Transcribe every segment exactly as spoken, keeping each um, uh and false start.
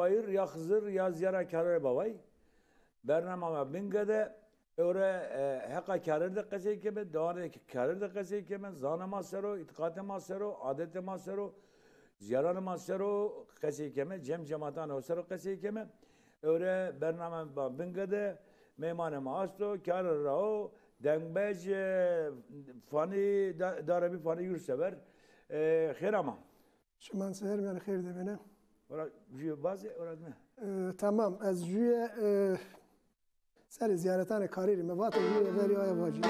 Bayır ya Xizir ya ziyara Kârerê Babay. Bernama ma Bingê de, ewre, e, heqa Kârerê de qesey keme, dewanê Kârerê de qesey keme, zanê ma ser o, îtîqatê ma ser o, adetê ma ser o, ziyaranê ma ser o qesey keme, cem cematanê ho ser o qesey keme. Ewre bernama ma Bingê de meymanê ma asto, Kârerê ra o, dengbej, e, fanî, da-, darebî fanî yursever. E, xêr ama. Şima seher mîyan xêr de bêne. Ora jüye bazı, ora ne? E, tamam, ez jüye, e, serê ziyaretanê Kârerî, mi vate jüye verî aya vacî.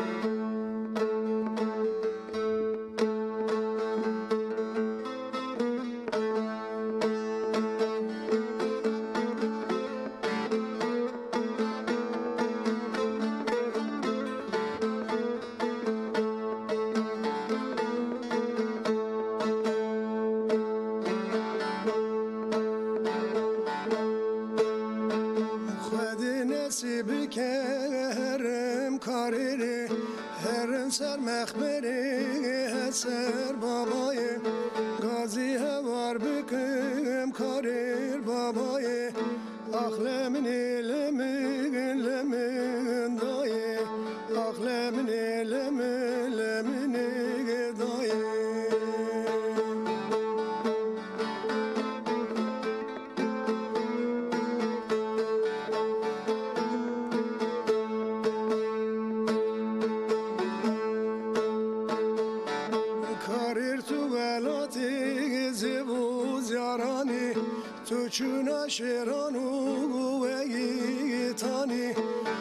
Xwedê nesîb bike herrim Kârerê, herrim ser mexberê, het ser babayê, gazî hewar bikim Kârerê babayê. Ax leminê lemin lemin dayê, ax leminê lemin leminê dayê. Kârerê tu welatê zêv û ziyaranî, tu çûna şêran û weyîtanî,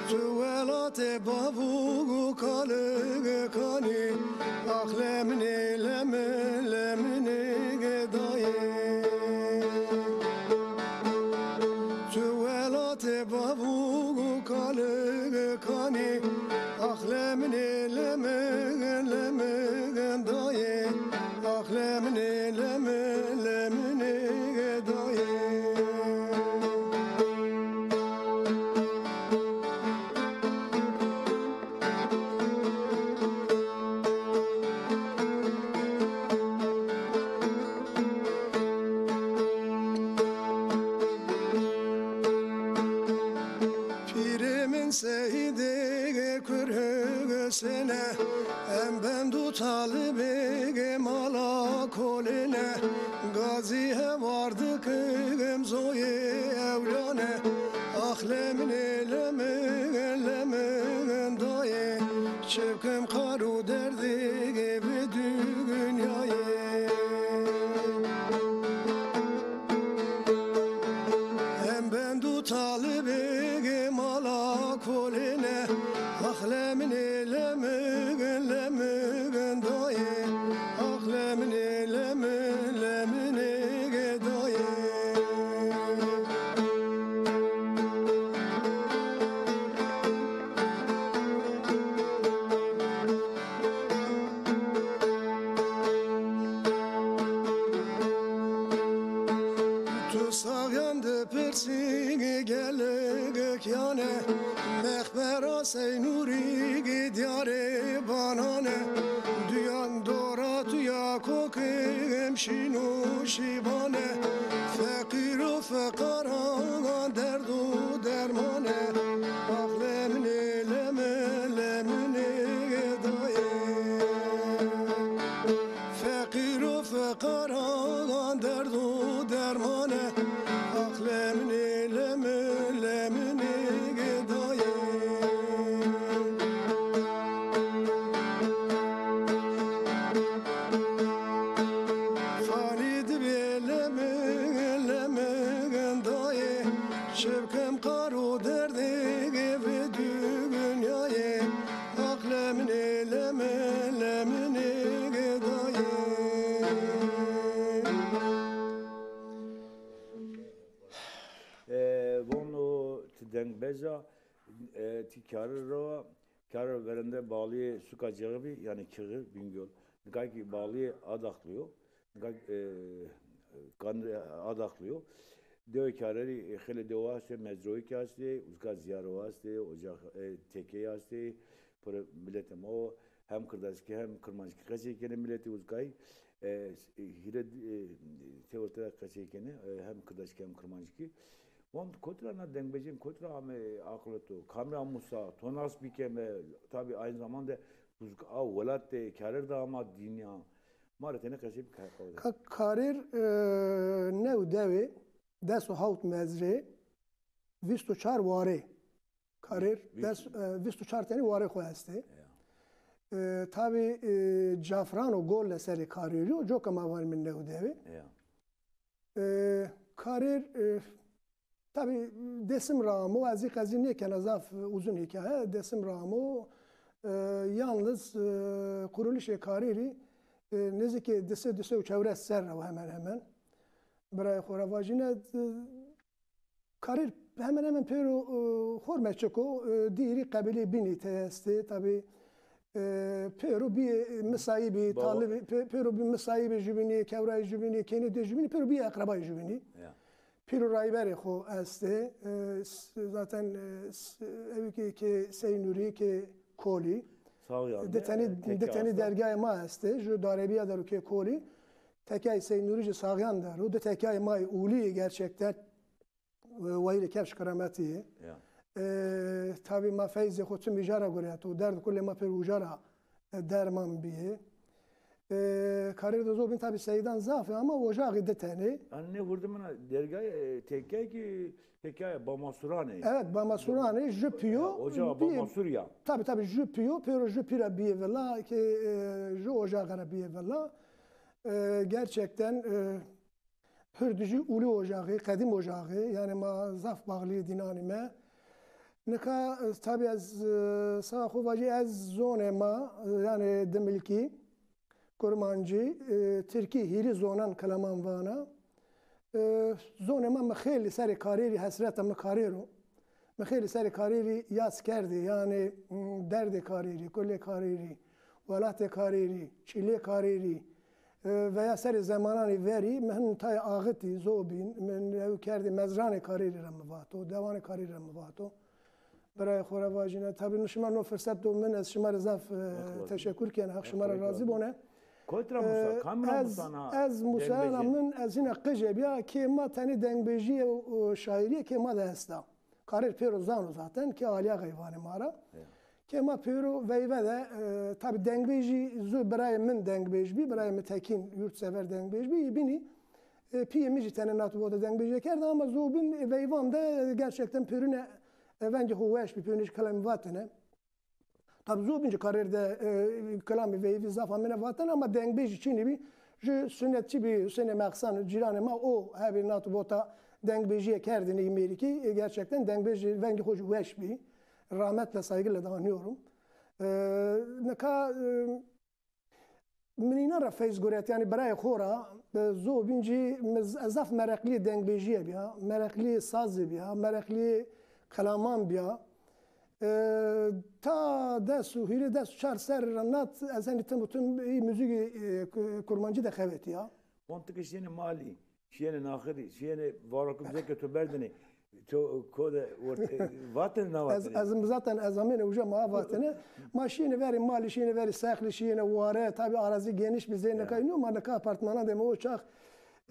tu welatê bav û kalikanî, ax leminê lemin leminê dayê. Tu welatê bav û kalikanî, ax leminê lemin lemin dayê. Ax leminê lemin leminê dayê. Pîrê min Seyîdê Kurê Husêne, em bend û talibê mala kolêne, gazî hewar dikim zoyê ewlane. Ax leminê lemin lemin dayê, çi bikim qar û derdê vê dinyayê. Em bend û talibê mala kolêne, ax leminê lemin lemin dayê, ax leminê lemin leminê dayê. Tu saxyan dipirsî gelek yane, mexbera Seynûrî diyarê banane, duyan dora tuya kokim şîn û şîbane, feqîr û fiqaran derd û dermane, ax leminê lemin leminê dayê. Feqîr û fiqaran derd û dermane, ax leminê lemin leminê dayê. Fanî dibê lemin lemin dayê, çi bikim qar û derdê vê dinyayê. Ax leminê lemin leminê dayê. E, vono ti dengbej a, e, ti Kârerê ra, Kârerê verende bağliyê suka Cixibî, yanî Kixir, Bingöl. Nika kî bağliyê Adaxlî yo. Nika, e, Kanî Adaxlî yo. Dewê Kârerî, e, xeylê dewa estê, mezroyî kî estê, uzka ziyaro estê, ocax, e, tekeyî estê, pir miletê ma o, hem kirdaskî hem kirmanckî qesey kenê miletê uzkayî. E, hîrê, e, têwrte de qesey kenê, e, hem kirdaşkî hem kirmanckî. Van kotî ra na dengbêjên kotî ra ame aqilê to? Kamî ra musa, to nas bî keme, tabî aynı zamanda buzka a welat de, karer de ama dinya. Ma rê tenê qesey bike qawete. Ka-, karer, e, new dewê, des û hawt mezrê, vîst û çar warê. Karer, vîst, des, e, vîst û çar tenî warê xo estê. Ya. E, tabî, e, cafran û gol de serê karerî yo, coka ma vanîme new dewê. Ya. E, karer, e, tabî Dêsim ra amo, ez zî qezî nêkena, zaf uzun hîkaye, Dêsim ra amo, e, yalniz, e, qurulişê karerî, e, nêzîkê di sey, di sey û çewres serre wo hemen hemen. Birayê xo ra vajîne, e, karer hemen hemen pêro, e, xorme çik o, e, di hîrê qebîleyê bînî tey estê. Tabî, e, pêro bîyê misayîbî, talibî, pê-, pêro bî misayîbê jubînî, kewrayê jubînî, kênê dê jubînî, pêro bîyê eqrebayê jubînî. Ya. Pîr û rayberê xo estê. E, s-, zaten, e, s-, ewî ke, ke Sey Nurî, ke Kolî. Saxyan de, di tenî, e, di tenî dergahê ma estê. Ju darebîya der o ke Kolî. Tekayê Sey Nurî jî Saxyan der o. Di tekayê ma yê ulî yê gerçekten. E, wayîrê kefş kerametî yê. Ya. E, tabî ma feyzê xo tim îja ra gureto, derd kulê ma pêro uca ra, e, derman bîyê. E, karêrê de zobîn tabî seyîdan zaf ê ama ocaxî di tenê. Yanî nê hurdî mina dergahî, e, tekkeyê kî tekkeyê Bamasuranê. Evet, Bamasuranê, ju pîyo. Ya, ocaxa bîyê Bamasur ya. Tabî, tabî, ju pîyo, pêro ju pî ra bîyê vila, ke, e, ju ocaxe ra bîyê vila. E, gerçekten, e, Hurdijî ulî ocaxî, qedîm ocaxî, yanî ma zaf baxlî dînanîme. Nika, e, tabî ez, e, sawa xo vajî, ez zonê ma, e, yanî dimilkî, kurmancî, e, tirkî, hîrî zonan kilaman vana. E, zonê ma mi xeylî serê karêrî hesreta mi karêr o. Mi xeylî serê karêrî yas kerdî, yanî, m, derdê karêrî, kulê karêrî, welatê karêrî, çîlê karêrî, e, veya serê zemananê verî mi hin tayê axitî, zobîn, mi new kerdî mezranê karêrî ra mi vato, dewanê karêrî ra mi vato. Birayê xo ra vajîne. Tabî nu şima no firset do min, ez şima rê zaf, e, teşekur kena, Heq şima ra razî bone. Kotî ra musa, e, kamî ra musa na? Ez musayena min, ez hîna qije bîya, kê ma tenê dengbêjîye û, û şaîrîye kê ma de esta. Karêr pêro zano zaten, kê Alîaxayî vanê ma ra. Ya. Kê ma pêro veyve de, e, tabî dengbêjî zu birayê min dengbêj bî, birayê mi Tekîn Yurtsever dengbêj bî, yê bînî, e, pîyê mi jî tenê nat û bota dengbêjîye kerd, ama zobîn, e, veyvan de, e, gerçekten pêrune, e, vengê xo weş bî, pêrune jî kelamî vatene. Tabî zobîn jî karêr de, e, kelamê veyvî zaf amêne vatene ama dengbêjî çinî bî. Ju sunetçî bî, Husênê Mexsan, cîranê ma, o hebê nat û bota dengbêjîye kerdêne îmêrîkî. E, gerçekten dengbêjî vengê xo jî weş bî. Rahmetle, saygıyla da anıyorum. E, nika, e, Min înan ra feyz guret, yanî birayê xo ra, e, zobîn jî mi z-, ez zaf mereqlîyê dengbêjîye bîya, mereqlîyê sazê bîya, mereqlîyê kelaman bîya. E, ta des û hîrê, des û çar serrî ra nat ez henî tim û tim î muzîkê, e, ku-, kurmancî de xebetîya. Mantık işleyeni mali. Şîyêne naxirî, şîyêne varokî bizeke to berdêne. To ko de wert-, e, vatêne, na vatêne? Ez, ez zaten ez amêne uca ma vatêne. Ma şîyêne verê malî, şîyêne verê sexlî, şîyêne ware. Tabî arazi geniş bî, zey nika nîyo, ma nika apartmanan de me o çax,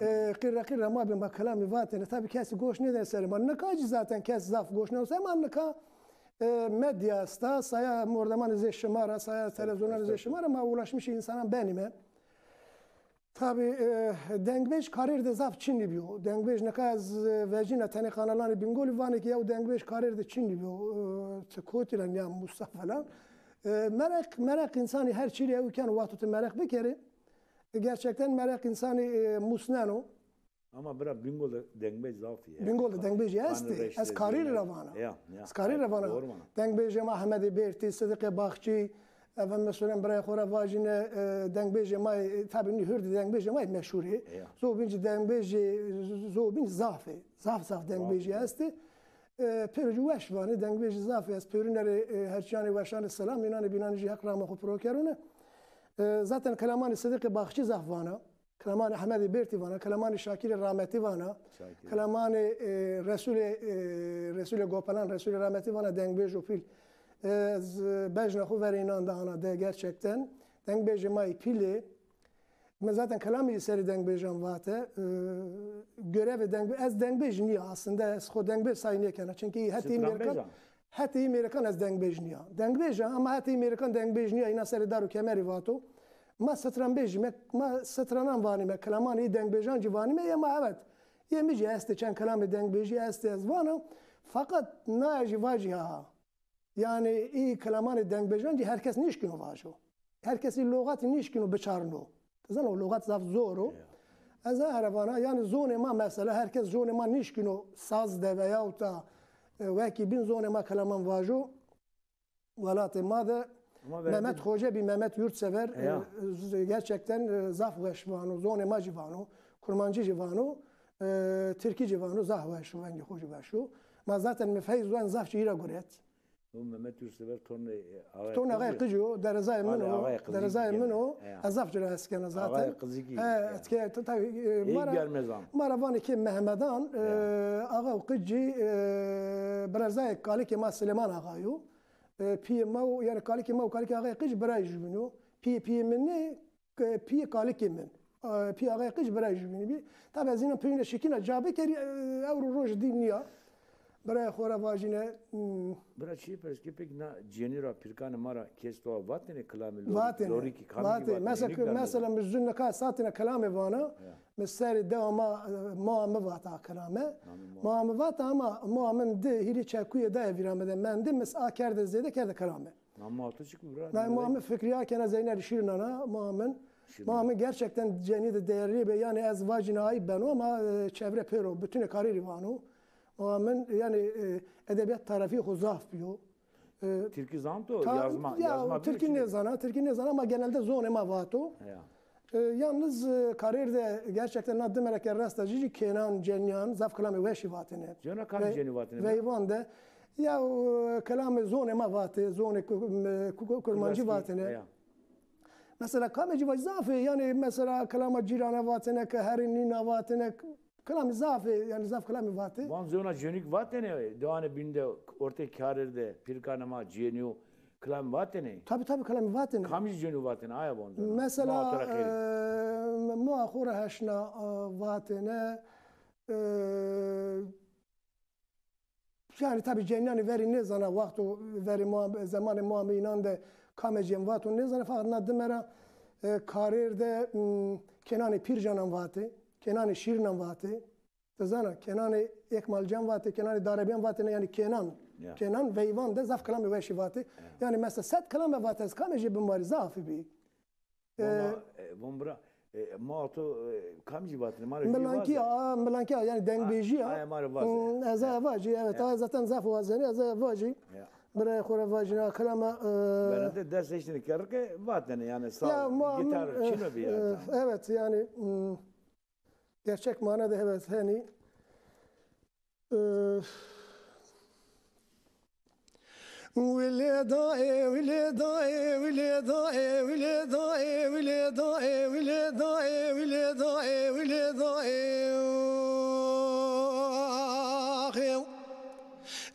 e, qîrre qîrre ma bî, ma kelamî vatêne. Tabî kesî goş nêdêne serê ma. Nika jî zaten kes zaf goş nêdêne serê ma. Nika, e, medya esta, saya mordemanê zê şima ra, saya televîzyonanê zê şima ra ma ulaşmişê însanan benîme. Tabî, e, dengbêj karêr de zaf çinî bîyo. Dengbêj nika ez, e, vejîna tenê kanalanê Bîngolî vanê ke yew dengbêj karêr de çinî bîyo. E, ti kotî ra nîya musa falan. E, mereq, mereq însanî her çî rê ew keno, wexto ti mereq bikerê. E, gerçekten mereq însanî, e, musneno. Ama bira Bîngol de dengbêj zaf î. Bîngol de dengbêjî estê. Ez karîrî ra vana. Ya, ya. Ez karîrî ra vana. Doğru vana. Dengbêjê ma Ehmedê Bêrtî, Sidiqê Baxçî, efendim, mesela birayê xo ra vajîne, e, dengbêjê ma, e, tabî nî hurdî dengbêjê ma meşhur ê. Ya. Zobîn jî dengbêjê, zobîn zaf ê. Zaf zaf dengbêjî estê. E, pêro jî weş vanê, dengbêjî zaf ê. Ez pêrune rê, e, her çîyanê weşanê selam, înanê bînanê jî Heq rama xo piro kerone. E, zaten kelamanê Sidiqê Baxçî zaf vana. Kelamanê Ehmedê Bêrtî vana, kelamanê Şakirê Rametî vana, kelamanê, e, Resûlê, e, Resûlê Gopelan, Resûlê Rametî vana dengbêjo pîl. Ez bejna xo verê înan de ana de gerçekten. Dengbêjê ma yê pîl ê. Mi zaten kelamê yî serê dengbêjan vate. E, görevê dengbe-, ez dengbêj nîya aslında, ez xo dengbêj say nêkena. Çimkî hetê î mêrikan, hetê î mêrikan ez dengbêj nîya. Dengbêj a, ama hetê î mêrikan dengbêj nîya, îna serê dar û kemerî vato. Ma stranbêj îme, ma stranan vanîme, kelamanê î dengbêjan jî vanîme, ya ma evet. Yê mi jî estê çend kelamê dengbêjî estê ez vana. Feqet naye jî vajî ha. Yanî î kelamanê dengbêjan jî her kes nîşkîno vajo. Her kes î loxatî nîşkîno biçarno. Ti zana o loxat zaf zor o. Ya. Ez here vana, yanî zonê ma mesela her kes zonê ma nîşkîno saz de veyahut da, e, wekî bîn zonê ma kelaman vajo. Welatê ma de Mehmet Xoce bî, Mehmet Yurtsever, e, gerçekten, e, zaf weş vano, zonê ma jî vano, kurmancî jî vano, e, tirkî jî vano, zaf weş o, vengê xo jî weş o. Ma zaten mi feyz wen zaf jî îra guret. O Mehmet Yurtsever tornê, e, Ağay Tornê Ağay Qicî yo, derezayê min o, derezayê min o. Ez zaf ci ra hes kena zaten. Ağay Qicî. He, etke, ta-, ta-, e, ma ra, ma ra vanê kê Mehmedan, e, Axa Qicî, e, birezayê kalikê ma Silêman Axa yo. E, pîyê ma û, yanî kalikê ma û kalikê Axayê Qicî birayê jûbîn o. Pîyê pîyê min nê, e, pîyê kalikê min. E, pîyê Axayê Qicî birayê jûbînî bî. Tabî ez înan peynî ra şikîna ca bikerî, e, ewro roj dî nîya. Birayê xo ra vajîne, hmm. Bira çîyê pers ke pek na cênî ra pîrkanê ma ra kes to vatêne kilamê lorîkî, lorîkî kamcî vatêne? Mesela, mesela mi zûn nika ez satêne kilamê vana, mi serê dewa ma, e, moa mi vata kilame. Moa mi vata ama moa min di hîrê çekuyê daye vîra mi de mendi, mi a kerde zêde kerde kilame. Na moa to çik bira? Na moa mi Fikrî Akena, Zeynel Şîrnan a, moa min. Moa min gerçekten cenî de değerli be. Yanî ez vajîna ayîb beno ama, e, çevre pêro, bütünê karêrî vano. Moa min, yanî, e, edebîyat tarafî xo zaf bîyo. E, tirkî zanto, yazma, yazma tirkî nêzana, tirkî nêzana ama genelde zonê ma vato. Ya. E, yalnız, e, karêr de gerçekten na dime ra ke rasta ci jî kênan, cenîyan, zaf kilamê weşî vatêne. Cêna kamcî cenî vatêne? Veyvan de. Ya, e, kilamê zonê ma vatê, zonê ku-, me-, ku-, ku-, kurmancî vatêne. Ya. Mesela kamê ci vajî zaf ê, yanî mesela kilama cîrana vatêne ke herê nîna vatêne, kilamî zaf ê, yanî zaf kilamî vatê. Van zona cênî kî vatêne, dewanê bîn de, ortê karêr de, pîrkanê ma cênîyo, kilamî vatêne? Tabî, tabî kilamî vatêne. Kamcî cênîyo vatêne, aya van zona. Mesela, e, moa xo ra heşna, e, vatêne, e, Yanî tabî cenîyanê verî nêzana, wexto verê ma, zemanê ma mi înan de kamê cên vato nêzana, feqet na dime ra, e, karêr de, m, kênanê Pîrcanan vatê, kênanê Şîrnan vatê. Ti zana, kênanê Ekmalcan vatê, kênanê Darebîyan vatêne, yanî kênan, kênan veyvan de zaf kilamê weşî vatê. Yanî mesela sed kilame vate, ez kamê jê bimarî, zafî bî. Voma, e, e, von bira, e, ma to, e, kamcî vatêne, ma ra jû vaze. Milankî a, milankî a, yanî dengbêjî a. Aya ma ra vaze. Hmm, ez aya vajî, evet, aya zaten zaf wazenê, ez aya vajî. Birayê xo ra vajîne, a kilama, e, Berende dest eştêne kerrike vatêne, yanî saz, gîtar, e, çîno bî ya. E, evet, yanî, hmm, gerçek manada evet, henî, e,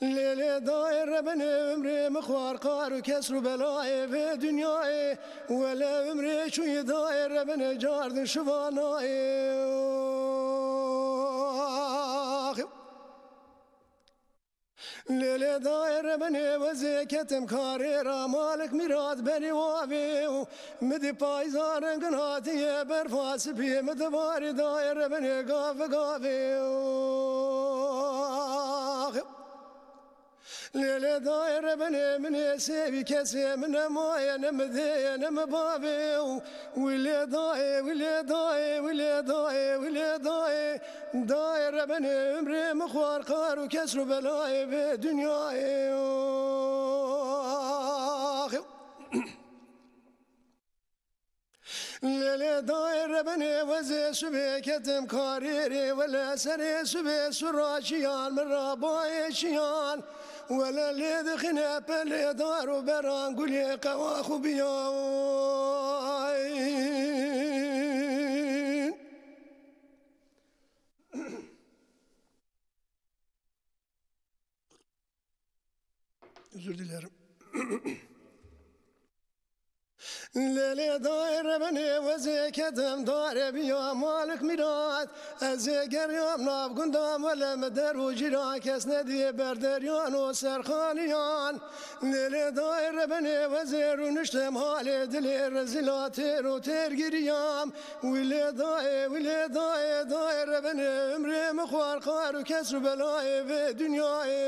Lê lê dayê rebenê, umrê mi xwar qar û kesr û belayê vê dinyayê. Wele umrê çûyî dayê rebenê, cardin şivanayê. Lê lê dayê rebenê, wezê ketim karê ra, Malik Mîrad benî wavê û mi dî payza rengin hatiye, berfa sipî mi di varî dayê rebenê, gave gavê. Lê lê dayê rebenê, min ê sêvî kesê mi ne maye, ne mi dêye, ne mi bavê û Wilê dayê, wilê dayê, wilê dayê, wilê dayê. Dayê rebenê, umrê mi xwar qar û kesr û belayê vê dinyayê. Lê lê dayê rebenê, wezê subê ketim karêrê, wele serê subê sura çiyan, mi ra bayê çiyan. Wele lê dixine pelê dar û beran, gulê qewa xu biyayîn. Özür dilerim. Lêlê dayê rebenê wezê kedem dare biya Malik Mîrat. Ez ê geriyam nav gundan wele mi der û cîran kes nedîyê ber deryan û serxaniyan. Lêlê dayê rebenê wezê rûniştem halê dilê rezîla têr û têr giriyam. Wilê dayê, wilê dayê, dayê rebenê umrê mi xwar xar û kes û belayê vê dinyayê.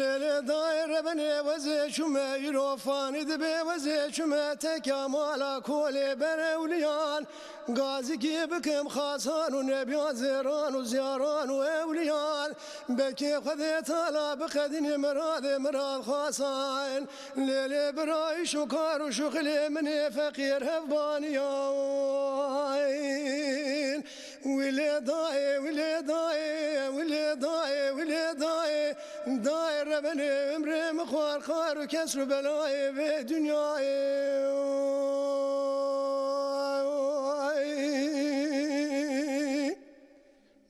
Lêlê dayê rebenê wezê çume, îro fanî dibê wezê çume, teka mala kolê berewliyan. Gazîkî bikim xasan û nebîyan, zêran û zîyaran û ewliyan. Bekê Xwedê Teala biqedînî miradê mirad xasayn. Lêlê birayîş û kar û şuxilê min ê feqîr hevbanîyayn. Wilê dayê, wilê dayê, wilê dayê, wilê dayê. Dayê rebenê umrê mi xwar xwar û kes û belayê vê dinyayê.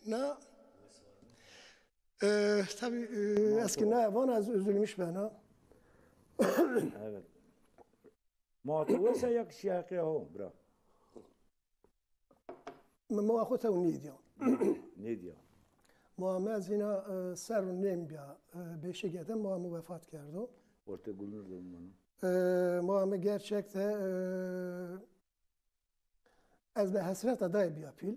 Na, e, tabii, e, eski naya vana ez üzülmüş bena. Evet. Ma tu wesa yak şiaqê ho, bira. Mi moa xo tew nêdîya. Nêdîya. Moa mi ez hîna, e, serr û nêm bîya, e, beşîge de moa mi wefat kerdo. Orte Gulnur de umano. E, moa mi gerçek de, e, ez bi hesreta dayê bîya pîl.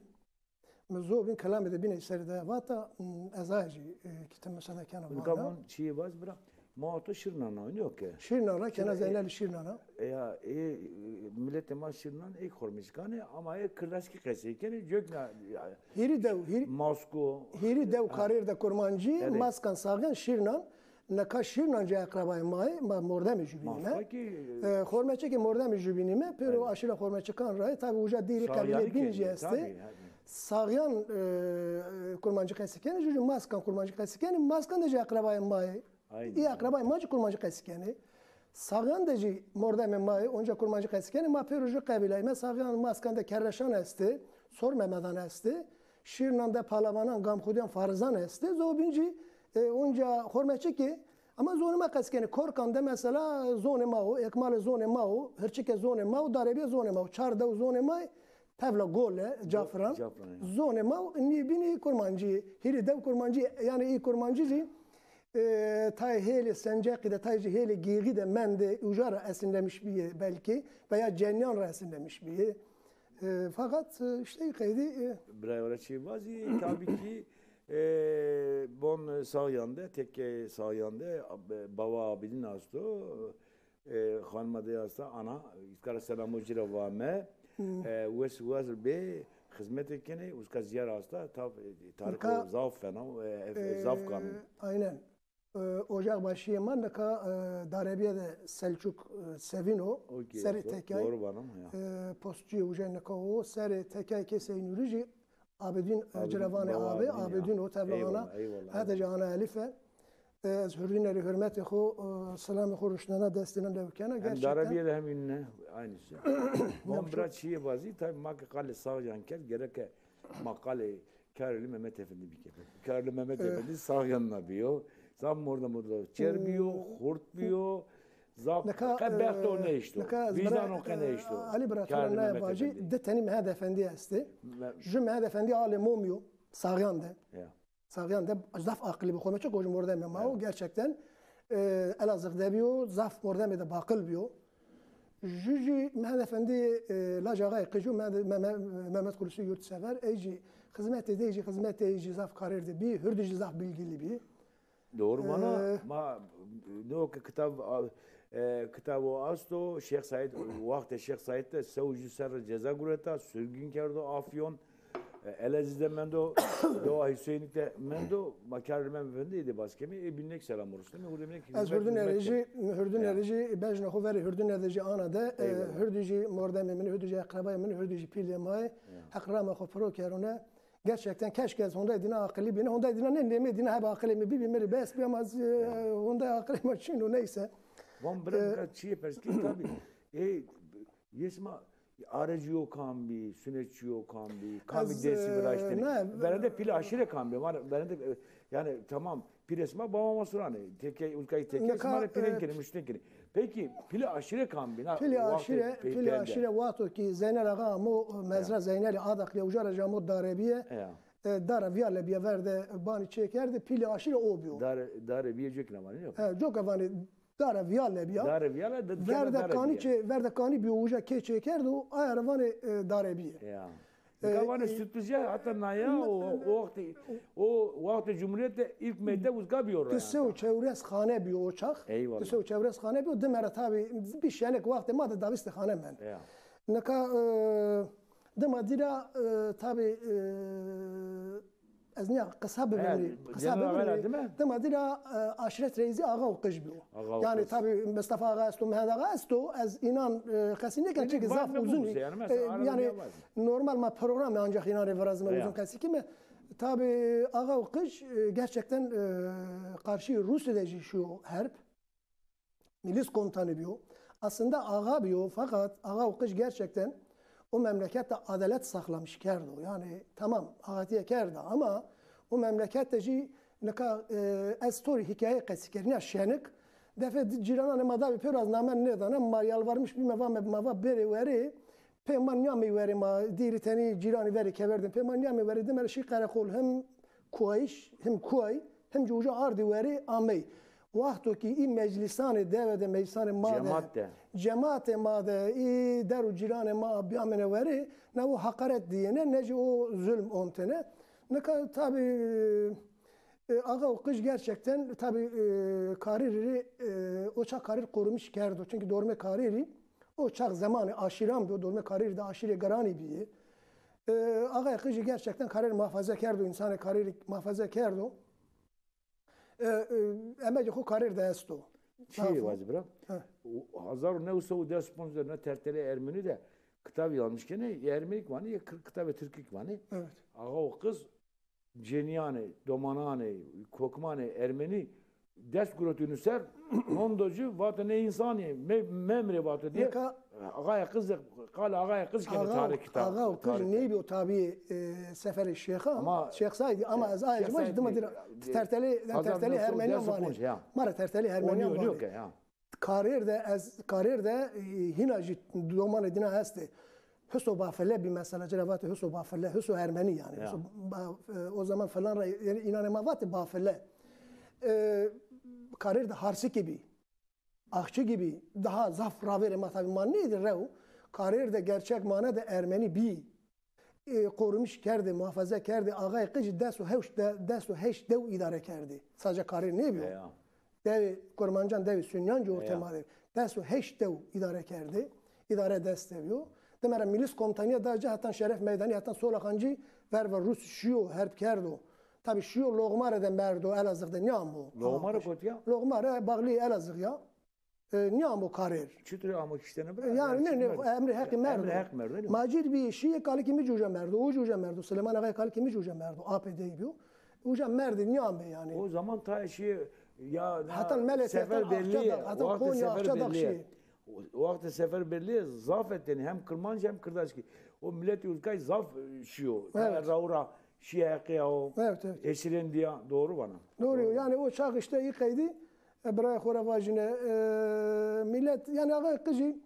Mi zobîn kelamê de bîne serî de vata, m, ez aye jî, e, ki ti musade kena vana. Nika von çiyê vaz bira. Ma oto Şirnan ra, nîyo ke? Şirnan ra kena, Zeynelî Şirnan ra. E, ya, e, miletê ma Şirnan ê Xormeçikan ê, ama ê kirdaskî qesey kenê, cök na, ya, hîrî dew, hîrî, Masko, hîrî dew, ha, karêr de kurmancî, Maskan, Saxyan, Şirnan, nika Şirnan ci eqrebayê ma yê, ma mordemê jubînîme. Masko ki, e, Xormeçikê mordemê jubînîme, pêro aşîra Xormeçikan ra yê, tabî uca dêrî qebîleyê bîn jî estê. Saxyan, e, kurmancî qesî kenê, jû jî Maskan kurmancî qesî kenê, Maskan de jî eqrebayê ma yê. Î eqrebayê ma jî kurmancî qesî kenê. Saxyan de jî mordemê ma yê, onca kurmancî qesî kenê. Ma pêro jû qebîleyîme. Saxyan, Maskan de kerreşan estê, Sor Memedan estê. Şîrnan de palawanan, gamxudîyan, farizan estê. Zobîn jî, e, onca Xormeçikê. Ama zonê ma qesî kenê. Korkan de mesela zonê ma o, ekmalê zonê ma o, hirçikê zonê ma o, darebîye zonê ma o. Çar dew zonê ma yê, Tevla Gole, Cafiran. Cafiran, ya. Zonê ma o, nî bînî kurmancî, hîrî dew kurmancî, yanî î kurmancî jî, e, tayê hêlê Senceqî de, tayê jî hêlê Gêxî de mendê, uca ra esinlemiş bîyê belkî veya cenîyan ra esinlemiş bîyê. E, fakat, e, işte qeydî, e, Birayê were çî vazî, tabii ki, e, bon Saxyan de, tekke Saxyan de, ab-, bawa Abidin asto, e, xanima de asta, ana, îtkara selamo ci ra vame, e, wes wazir bê, xizmetê kenê, uska ziyar asta, tav, e, tarîxo zaf fena, e, e, zaf kan. Aynen. E, ocak başiyê ma nika, e, darebîye de Selçuk, e, Sevîn o, serê tekay. Doğru bana, ya. E, postçuyê uca nika o, serê tekay ke Seynurî jî Abidîn, e, ci ra vanê abi, Abidîn o, tevla ana, hete jî ana elîfe. E, ez hurdîne rê hurmetê xo, e, selamê xo ruşnena, destêna lew kena. Hem gerçekten darebîye de hem înne, aynı şey. Von bira çiyê vazî, tabii ma ke qalê Saxyan kerd, gereke ma qalê Karolî Mehmet Efendi bike. Karolî Mehmet Efendi Saxyan ra bîyo. Zaf mordemo do çer bîyo, xurt bîyo. Zaf qe bexto nêeşto. Vîcdano qe nêeşto. Alî bira, to ra naya vacî, di tenî Mehmet Efendi estê. Jû Mehmet Efendi alê Momî yo, Saxyan de. Saxyan de zaf aqilî bi xo, meçik o jî mordemê ma o, gerçekten, e, Elazığ de bîyo, zaf mordemê de baqil bîyo. Jû jî Mehmet Efendi, e, laj axayê qic o, Mehmet, Mehmet, Mehmet Kulusi Yurtsever, ey jî xizmetê dey jî, xizmetê ey jî zaf karêr de bî, hurdî jî zaf bilgilî bî. Doğru vana, e, ma no ke kitab, e, kitabo asto, Şêx Saîd, wextê Şêx Saîd de sew jû serre ceza gureta, sürgün kerdo Afyon, e, Elezîz de mendo, dewa Hüseyinlik de mendo, ma kerdî Mehmet Efendi de bas kemî, e, bînek selam ruşneme, hurdî bînek. Ez hurdîne rê jî, hurdîne rê jî bejna xo verê hurdîne de jî ana de, e, hurdî jî mordemê min, hurdî jî eqrebayê min, hurdî jî pîlê ma yê, Heq rama xo piro kerone. Gerçekten keşke ez honday dîna aqilî bîne. Honday dîna nê, nêmê dîna hebe aqilê mi bîbî, mi rê bes bî ama ez, e, honday aqilê ma çin o, neyse. Van bira, e, nika çiyê pers kî, tabii. E, yê sima, Arecîyo kam bî, sunetçîyo kam bî, kam bî dersî viraştêne? Verende pîlê aşîre kam bî? Verende, e, yanî tamam, pîrê sima bava ma suranê. Teke, uzkayî teke sima rê pîrên kenê, muştên kenê. Peki, pîlê aşîre kam bî? Na, pîlê aşîre, pîlê aşîre wexto ki Zeynel Axa amo, e, mezra Zeynelî Adaxlî, uca ra jî amo darebîye. E, dara vîya lebîye verde banî çêkerdê, pîlê aşîre o bîyo. Dare, dare bîye coka vanê, yok. E, coka vanê, dare vîya lebîya. Dare vîya le, de, verde kanî çê, verde kanî bîyo, uca kê çêkerdo, aya ra vanê, e, darebîye. Ya. E, nika vanê, e, Sütlüce, heta naya o, o wextî, o wextê Cumhurîyet de ilk mektev uzka bîyo ra. Di se û çewres xane bîyo o çax. Eyvallah. Di se û çewres xane bîyo, dime ra tabî bî şenik, wextê ma de da vîst xane mend. Ya. Nika, e, dima dî ra, e, tabî, e, ez nîya qisa bibînî, qisa bibînî. Dima dî ra, e, aşîret reîsî axa û qij bîyo. Yanî tabî Mistefa Axa esto, Mehend Axa esto, ez înan, e, qesî nêken, çimkî zaf uzun î. E, yanî normal ma programê ancax înan rê virazîme, uzun qesî kîme. Tabî axa û qij, e, gerçekten, e, qarşî Rûsî de jî şîyo herb. Mîlis komutanî bîyo. Aslında axa bîyo, fakat axa û qij gerçekten o memleket de adalet saxlamiş kerdo. Yanî tamam, axatîye kerda ama o memleket de jî nika, e, ez to rê hîkaye qesî kerî, nîya şenik. Defê di cîrananê ma da bî pêro, ez name nêdana, ma yalvarmiş bîme, vame ma va bêrê werê. Pê ma nîyamey werê, ma dîrî tenî cîranî verê keverdên. Pê ma nîyamey werê, dime ra şî qereqol, him kuwayîş, him kuway, him jî uca ardî werê amey. Wexto kî î meclîsanê dewe de, meclîsanê ma de, cematê ma de, î der û cîranê ma bîyamêne werê, ne o heqaret dîyêne, ne jî o zulm ontêne. Nika tabî, e, axa û qij gerçekten tabî, e, Karîrî rê, e, o çax Karîr qorumîş kerdo. Çimkî dormê Karîrî o çax zemanê aşîran bîyo, dormê Karîrî de aşîrê giranî bîyê. E, axayê qijî gerçekten Karîr muhafaze kerdo, însanê Karîrî muhafaze kerdo. E, e, emegê xo Karîr de esto. Çi vazî bira? Hezar û new sey û des û ponc de na Tertelê Ermenî de kitabî yazmış kenê, Ermenîk vanê, ya kir-, kitabê Tirkîk vanê. Evet. Axa û qiz cenîyanê, domananê, kokimanê ermenî dest girotîno ser, hondo ci vato nê însanî, me-, memrê vato diye. Nika axayê qiz de, qalê axayê qiz kenê tarî kitab. Axa û qiz nêbîyo tabî, e, seferê Şêxa, ama Şêx Saîdî, ama ez aye ci ma jî dima dî ra Tertelê, Tertelê Ermenîyan vanê. Ma ra Tertelê Ermenîyan vanê. Karêr de, ez Karêr de, e, hîna jî domanê dîna estê. Huso Bafile bî mesela, ci ra vatê Huso Bafile, Huso Ermenî yanî. Ya. Huso Ba-, e, o zaman filan ra, yanî înanê ma vatê Bafile. E, Karêr de Harsikî bî, Axçikî bî, daha zaf ravêrê ma tabî ma nêdî rew. Karêr de gerçek mane de Ermenî bî. E, qorumîş kerdê, muhafaze kerdê, axayê qijî des û heşt de-, des û heşt dew îdare kerdê. Sadece Karêr nêbîyo. Eya. Dewê Kurmancan, dewê Sunyan ci ortê ma de. Des û heşt dew îdare kerdê. Îdare dest de bîyo. Dime ra Mîlis Komutanîya da ci, hetan Şeref Meydanî, hetan Solaxancî verva Rûs şîyo, herb kerdo. Tabî şîyo Loxmare de merdo, Elazığ de nîyamo. Loxmare kotî ya? Loxmare, Baxlî Elazığ ya. E, nîyamo Karêr. Çitur amo kiştene bira? Yanî nê, nê, emrê Heqî merdo. Emrê Heq merdo, öyle mi? Macîr bî, şîyê kalikê mi ci uca merdo, o ci uca merdo, Silêman Axayê kalikê mi ci uca merdo, apê dey bîyo. Uca merdê, nîyamê yanî. O zaman tayê şîyê ya, hetan Meletî, hetan Axçadax, hetan Konya, Axçadax şîyê. O wextê seferberlîye zaf etêne, hem kirmanc hem kirdaskî. O miletî uzkay zaf, e, şîyo. Evet. Tayê ra û ra şîyê Heqî ya o. Evet, evet. Esîrên dîya, doğru vana. Doğru. Yanî o çax îşte î qeydî, e, birayê xo ra vajîne, e, milet, yanî axayê qijî,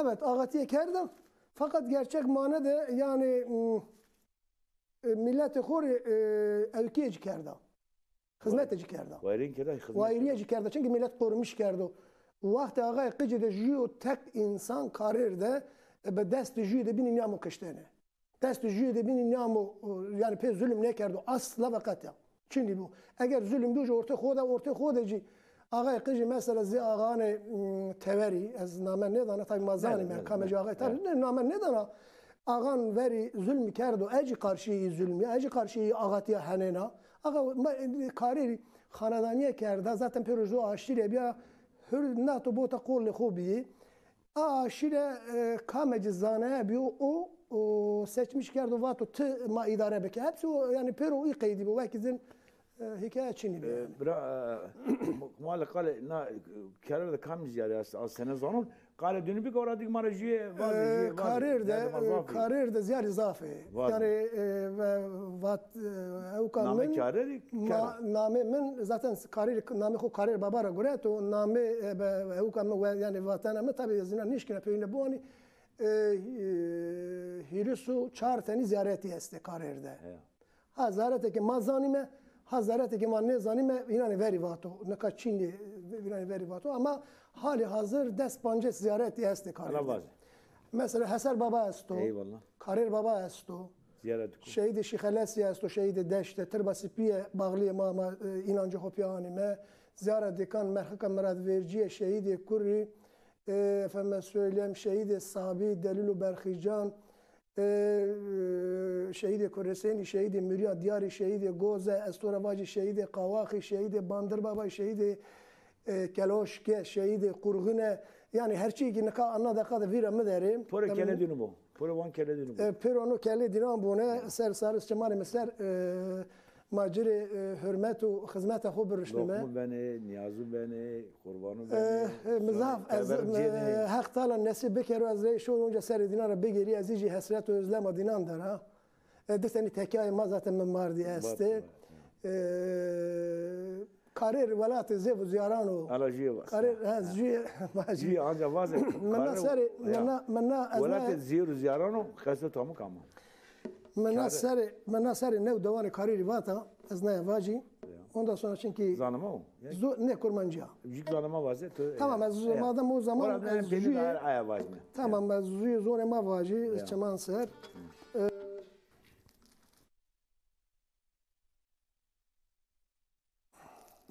evet, axatîye kerda, fakat gerçek mane de, yanî, m, e, miletê xo rê, e, ewkîye ci kerda. Xizmete ci kerda. Wayirîye kerda, xizmet kerda. Wayirîye ci kerda. Çimkî milet qorumîş kerdo. Wextê axayê qijî de jûyo tek însan Karêr de, e, bi destê jûyê de bînî nîyamo kiştene. Destê jûyê de bînî nîyamo, e, yanî pê zulm nêkerdo. Asla ve qetya. Çinî bî. Eger zulm bîyo jî ortê xo de, ortê xo de jî axayê qijî mesela zê axanê, m, Teverî, ez name nêdana, tabî ma zanîme, kamê jû axayê, tabî nê, name nêdana. Axan verî zulmî kerdo, e jî qarşîyê î zulmî ya, e jî qarşîyê î axatîya henêna. Axa, ma, Karêrî xanedanîye kerda, zaten pêro jû aşîre bîya, hur nato bota qolê xo bîyî. A aşîre, e, kame ci zanaya bîyo, o, o seçmiş kerdo, vato ti ma îdare bike. Hepsî o, yanî pêro î qeydî bî, wekî zin, e, hîkaye çinî bî yanî. E, bira, e, ma li qalê na, e, kerre de kam zîyade est, az sene zanon, Qalê dûnî bike, ora dik ma ra jûye vaze, e, jûye vaze. Karêr de, e, karêr de zîyarî zaf ê. Vaze. Yanî, e, ve-, vat, e, ewka min, namê karêrî, ma-, namê min, zaten karêrî, namê xo Karêr Baba ra gureto, namê, e, be-, ewka min, we-, yanî vatena min, tabî ez înan nêşkîna peyîne biwanî, e, e, hîris û çar tenî zîyaretî estê karêr de. Heya. Ha zîyaretê ke ma zanîme, ha zîyaretê ke ma nêzanîme, înanê verî vato. Nika çînê, înanê verî vato. Ama halî hazir des pancês zîyaretî estê karêr de. Mesela Heser Baba esto, Eyvallah. Karêr Baba esto, Zîyaret ku. Şehîdê Şîxelesî esto, şehîdê Deşte, Tirba Sipîye, baxlîyê ma, ma, e, înancê xo pîya anîme. Zîyara Dîkan, Merxika Miradvercîye, şehîdê Kurrî, e, efendime söyleyeyim, şehîdê Sabî, Delîl û Berxîcan, e, e, şehîdê Kurresenî, şehîdê Mûrîya Dîyarî, şehîdê Goze, ez to ra vacî şehîdê Qawaxî, şehîdê Bandirbabay, şehîdê, e, Keloşke, şehîdê Qurxine, yanî her çîyê kî nika ana deqa de vîra mi der ê. Pore kele dînû bo. Pore wan kele dînû bo. E, pêro no kele dînan bone, ser sariz çimanê mi ser, e, ma ci rê, e, hurmet û xizmeta xo birişnime. Loqmû benê, nîyazû benê, qurbanu benê. E, e, mi zaf, ez, e, Heq Teala nesîb bikero, ez rey şo onca serê dînan ra bigêrî, ez îjî hesret û özlema dînan der ha. E, di tenî tekayê ma zaten mi mardî estê. E, Karêr welatê zêv û zîyaran o. Ala jûye vaz. Karêr, he, jûye vajî. Jûye anca vaze. Mi na serê, mi na, mi na, ez na welatê zêv û zîyaran o, qesto tamû kama. Mi na serê, mi na serê new dewanê karêrî vata, ez naya vacî. Ya. Ondan sonra çünkü zanima o. Zo-, ne kurmancî ya. Jûk zanima vaze tu. Tamam, ez, madem o zaman ez jûye aya vacme. Tamam, ez jûye zonê ma vacî, çiman ser. E,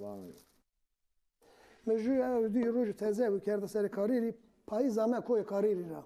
Vay. Mi jû ew dî roj teze ew kerde serê karêrî, payîz ame koyê karêrî ra.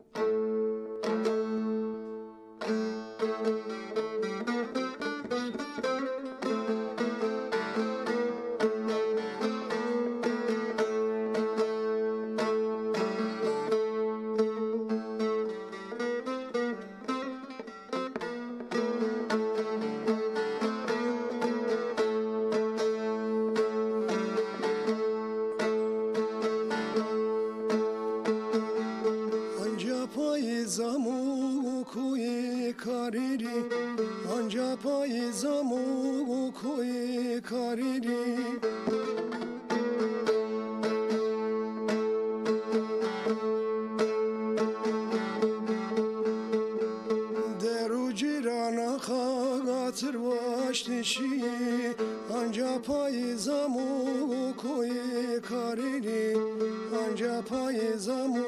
Anca payîz amo koyê karêrî, anca payîz amo koyê karêrî. Der û cîrana xatir waştî şîyî, anca payîz amo koyê karêrî, anca payîz amo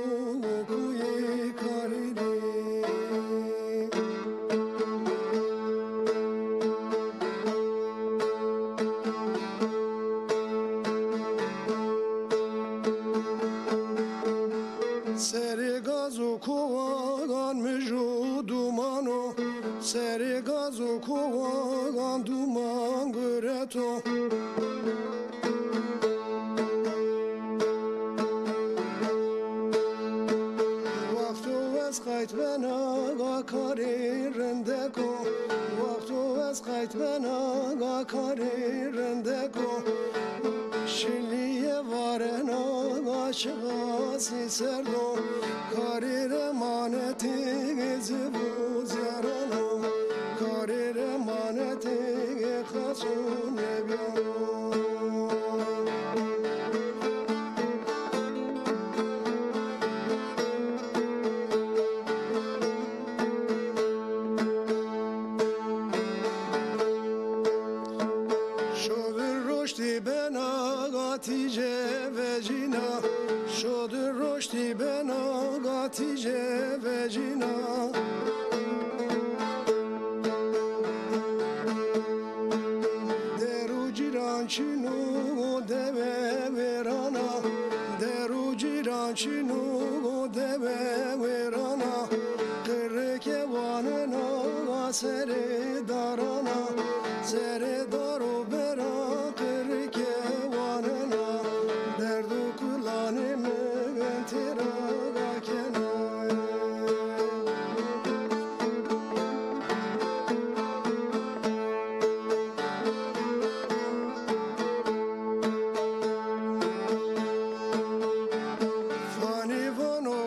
koyê karêrî. Serê gaz û koxan mij û duman o, serê gaz û koxan duman gureto. Wexto ez qayt bena ga karê rindek o, wexto ez qayt bena ga karê rindek o. Şilîye varena ga şixasî serd o, karê remanetê zêv û zîyaran o, karê remanetê xas û nêbîyan o. Şodir roştî bena ga tîje vecîna, şodir roştî bena ga tîje vecîna. Der û cîran çin û dewe wêran a, der û cîran çin û dewe wêran a. Qirike wanena serê daran a, serê dar û beran qirike wanena. Derd û kulanê mi têra kena. Fanî vano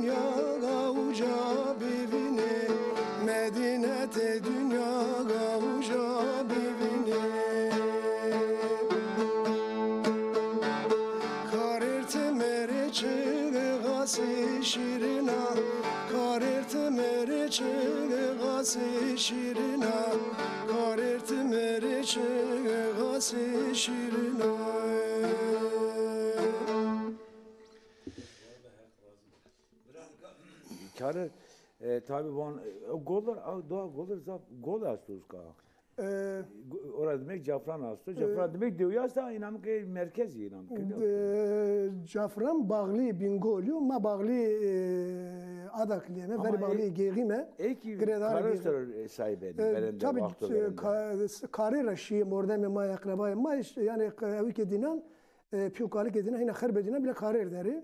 Dinya ga uca bivînê, Medînetê dinya ga uca bivînê. Karêr ti mi rê çiğ xasî şîrîn a, karêr ti mi rê çiğ xasî şîrîn a, karêr ti mi rê çiğ xasî şîrîn a. Kare, e, tabi van, e, goler, a, doğa goler zaf gol esto uska. E, Go-, ora demek cafran asto. E, Cafran demek dewi asta, inam ke merkezi inam ke. E, Cafran bağlı Bingolyu, ma bağlı, e, Adakliyeme, ama veri bağlı e, Geğime. Eki girêdar Karasor, e, sahibeni, e, verende tabi, vakto e, verende. Ka-, karê ra şîye mordemê ma, eqrebayê ma, işte, yani, e, ewi ke dinan, e, pî û kalî ke dîna, hîna xerbê dîna bile karêr derê.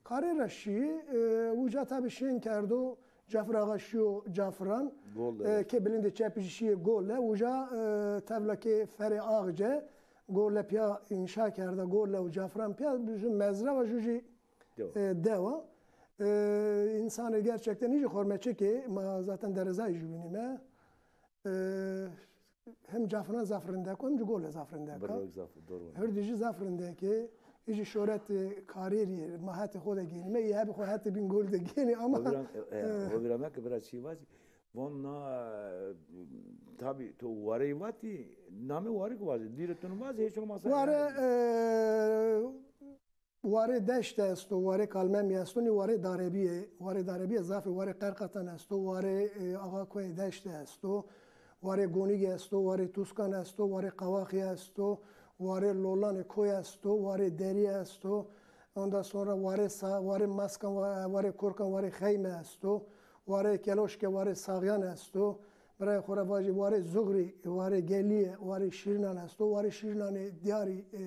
Karêr ra şîyê, e, uca tabî şên kerdo, Cafir Axa şîyo Cafran, e, ke bilindê çepî jî şîyê Gole, uca, e, tevla ke ferê Axce, Gole pîya înşa kerda, Gole û Cafran pîya, ju mezra wa, ju jî, e, dewa. E, însanê gerçekten îjî xormeçikê, ma zaten derezayî jûbînîme. E, hem Cafran zaf rindek o, hem jî Gole zaf rindek a. Birrek zaf, doğru. Hirdî jî zaf rindek ê. Îjî şoretê karêrî yê, ma hetê xo de gênîme, yê hebî xo hetê Bîngol de gênî ama. Ho vîra, e, e, ho vîra me ke bira çî vazî. Von na, e, tabî to wareyî vatî, namê warê ki vazî. Dîrê tunu vazî, hiç olmazsa. Ware, yani, e, Warê Deşt esto, warê Kalmemî esto, nî warê Darebîye, warê Darebîye zafê, warê Qerqatan esto, warê, e, Axa Koyê Deşt esto, warê Gonîg esto, warê Tuskan esto, warê Qawaxî esto, warê Lolanê Koy esto, warê Derî esto, ondan sonra warê Sa-, warê Maskan, wa-, warê Korkan, warê Xeyme esto, warê Keloşke, warê Saxyan esto, Birayê xo ra vajî, warê Zuxrî, warê Gelîye, warê Şîrînan esto, warê Şîrînanê dîyarî, e,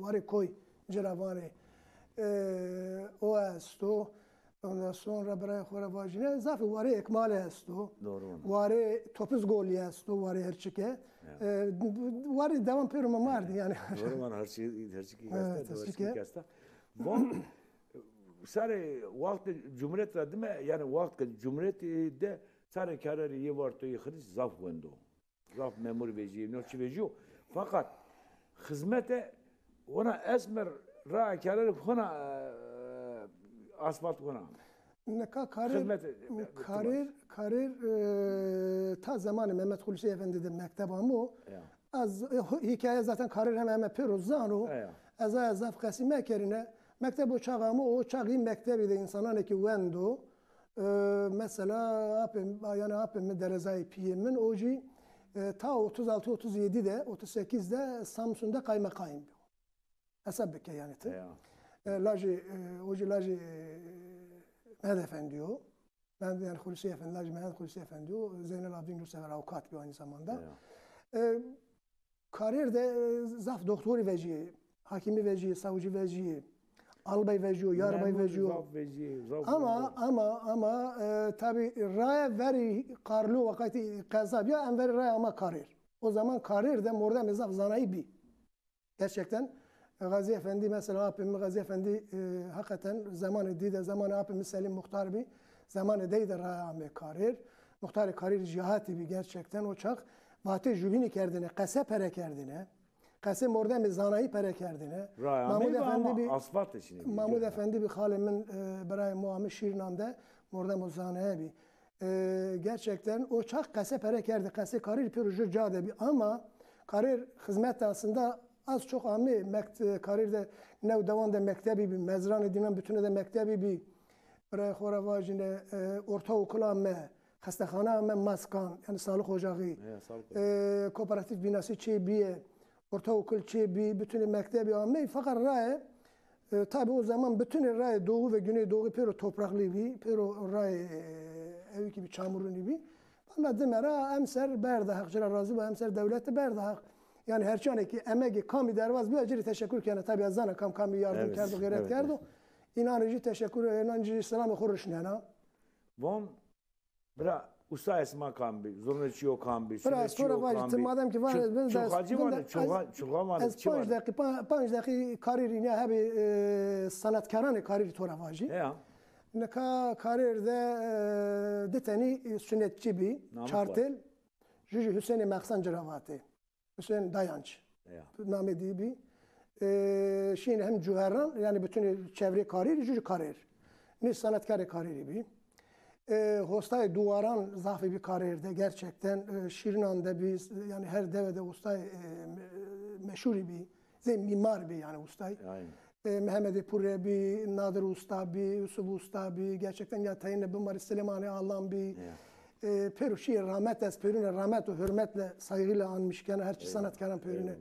warê Koy ci ra vanê, e, o esto. Ondan sonra birayê xo ra vajîne, zafî warê Ekmale esto. Doğru. Warê Topuz Golî esto, warê Hirçike. Ya. E, warê dewan pêro mi mardî yani. Doğru, van Hirçike, Hirçike. Evet, esta, Hirçike. Von, sarê wextê Cumhuriyet ra dime, yani wextê Cumhuriyet de Sarê kererê yê wartoyî xirîs zaf wendo. Zaf memur vejîyê, no çi vejîyo. Fakat xizmete hona esmer ra kererê hona, e, asfalt hona. Nika karêr, xizmete, karêr, karêr, e, ta zemanê Mehmet Xulusi Efendi de mekteb amo. Ya. Ez, e, ho-, hîkaye zaten karêr heme heme pêro zano. Ya. Ez aya zaf qesî mekerîne. Mekteb o çax amo, o çax î mektebî de însananê ki wendo. E, mesela apê, yani apê mi derezayê pîyê min, o jî, e, ta otuz altı otuz yedi de, otuz sekiz de Samsun de kaymakayım biyo. Hesab bike yani ti. Ya. E, lajê, e, o jî lajê, e, Mehmet Efendi yo. Ben yani Hulusi Efendi, lajê Mehmet Hulusi Efendi yo. Zeynel Abdin Yurtsever avukat biyo aynı zamanda. Ya. E, Karêr de, e, zaf doktorî vejîyê, hakîmî vejîyê, savcî vejîyê, albay vejîyo, yarbay vejîyo. Memur zaf vejîyê, zaf memur. Ama, ama, ama, e, tabî raye verî Qarlo, wextê qeza bîya, em verî raye ama karêr. O zaman karêr de mordemê zaf zanayî bî. Gerçekten, e, Gazî Efendî, mesela apê mi Gazî Efendî, e, hakikaten zemanê dî de, zemanê apê mi Selîm Muxtar bî, zemanê dey de raye amê karêr. Muxtarê karêrî jî hatî bî gerçekten o çax. Vatê jubînî kerdêne, qese pere kerdêne. Qesê mordemê zanayî pere kerdêne. Raya Mahmud Efendî bî, Mahmud Efendî bî, xalê min, e, birayê mo amê Şîrnan de mordemo zanaye bî. E, gerçekten o çax qese pere kerdî, qesê karêrî pêro ju ca de bî. Ama karêr xizmet de aslında az çok amê, mekt-, e, karêr de new dewan de mektebî bî, mezranê dînan bütüne de mektebî bî. Birayê xo ra vajîne, e, ortaokul ame, xestexane ame, maskan, yani sağlık ocağı. He, sağlık ocağı. E, kooperatif binası çê bîye, ortaokul çê bî, bütünü mektebî ame. Fakat raye, e, tabi o zaman bütünü raye doğu ve güneydoğu pêro topraklı bî, pêro raye, e, ewi ki bî çamurunî bî. Ama dime ra emser berda Haq, ci ra razî bo, emser dewleti berda Haq. Yani her çanê ki emegê kamî derbaz bîya, ci rê teşekkür kena. Tabi ez zana kam kamî yardım kerdo, xeyret kerdo. Înan rê jî teşekkür, înan jî selamê xo rişnena. Von, bira, usta esma kam bî, zurneçîyo kam bî, suneçîyo kam bî? Bira, ez to ra vajî, ti madem ki vanê, ez bin de, çulxacî vanê, çulxa, çulxa vanê, ez çi vanê? Panc deqî, pa-, panc deqî karîrî nîya hebî, e, sanatkaranê karîrî to ra vajî. Heya. Nika Karêr de, e, di tenî, e, sunetçî bî, çartêl. Ju jî Husênê Mexsan ci ra vatê. Husên Dayanç. Ya. Namê dî bî. E, şîn hem cuheran, yanî bütün çevrê Karêr, ju jî Karêr. Nê sanatkarê Karêrî bî. E, hostayê duwaran zafî bî Karêr de, gerçekten, e, şîrinan de bî, yanî her dewe de ustayê, e, me-, meşhurî bî. Zê mîmar bî yanî ustay. Aynen. E, Mehemedê Pure bî, Nadir Usta bî, Yusuf Usta bî, gerçekten ya teyine bimarî Silêmanê Alan bî. Ya. E, pêro şîyê rahmet, ez pêrune rahmet û hurmetle, saygıyla anmış kena her çi sanatkaran pêrune.